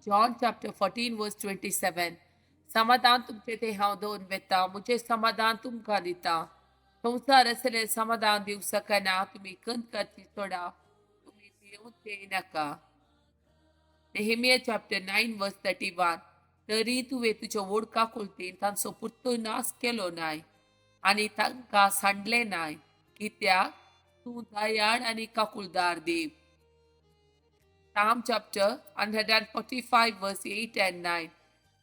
John chapter 14 verse 27. समाधान तुमचें तें हांव दवरून वेता, म्हजें समाधान तुमकां दिता. संवसार असलें समाधान दिवंक शकना. तुमी कंत सोडा, तुमी भियेवचें नाका. Nehemiah chapter 9 verse 31. तरी तुवें तुज्या व्हड काकुळटीन तांचो पुर्तोय नाश केलो नाय आनी तांकां सांडलें नाय, कित्याक तूं दयाळ आनी काकुळदार देव. Psalm chapter 145 verse 8 and 9.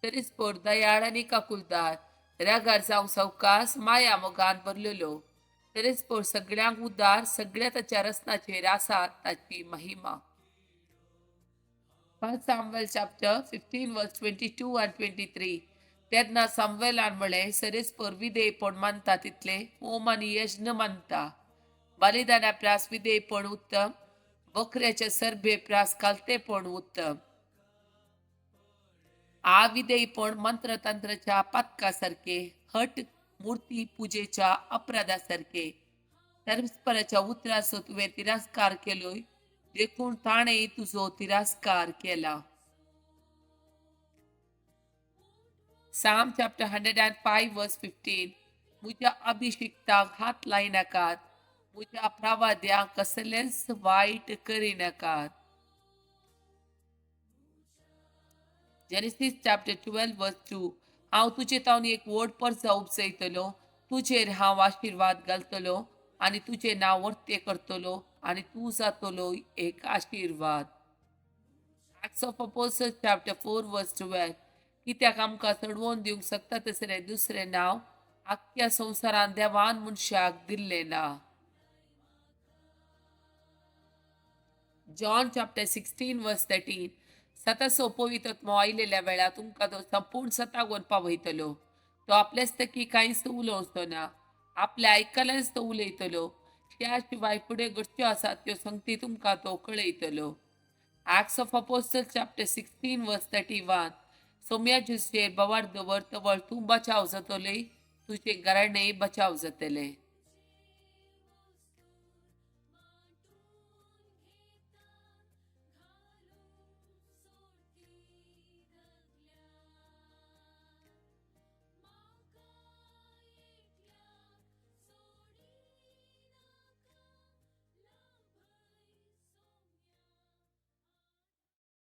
तरीच दयाळ आनी काकुळदार, रागार जावंक सवकास, माया मोगान भरलेलो. तरीच सगळ्यांक उदार, सगळ्या ताच्या रचनाचेर आसा ताची महिमा. 1 Samuel chapter 15 verse 22 and 23. तेन्ना सामुएलान म्हळें, सरेस्पर विधेयपण मानता तितलें होम आनी यज्ञ मानता. बलिदाना प्रास विधेयपण उत्तम, बकऱ्याच्या सरबे प्रास कालतेपण उत्तम. आविधेयपण मंत्रतंत्राच्या पातका सारखे, हट मूर्ती पुजेच्या अपराधा सारखे. परस्पराच्या उतराचो तुवें तिरस्कार केलोय, देखून ताणें तुजो तिरस्कार केला. Psalm chapter 105 verse 15. म्हज्या अभिषिक्ताक हात लायनाकात, म्हज्या प्रवाद्यांक कसलेंच वायट करिनाकात. Genesis chapter 12 verse 2. हांव तुजे तावन एक व्हड परसा उपजयतलो, तुजेर हांव आशिर्वाद घालतलो आनी तुजें नांव वर्तें करतलो आनी तूं जातलो एक आशिर्वाद. Acts of Apostles chapter 4 verse 12. कित्याक आमकां चडवोन दिवंक शकता तसलें दुसरें नांव आख्ख्या संवसारांत देवान मनशाक दिल्लें ना. John chapter 16 verse 13. सताचो पवित्र आयिल्ल्या वेळार तुमकां तो संपूर्ण सतागोन पावयतलो. तो आपल्याच तकी कांयच उलोवचो ना, आपल्या आयकल्याच तो उलयतलो. त्या शिवाय फुडें घडच्यो आसात त्यो संगती तुमकां तो कळयतलो. Acts of Apostles chapter 16 verse 31. सोम्याचेर बवार दवर तवळ तूं बचाव जातले, तुजें घराणें बचाव जातलें.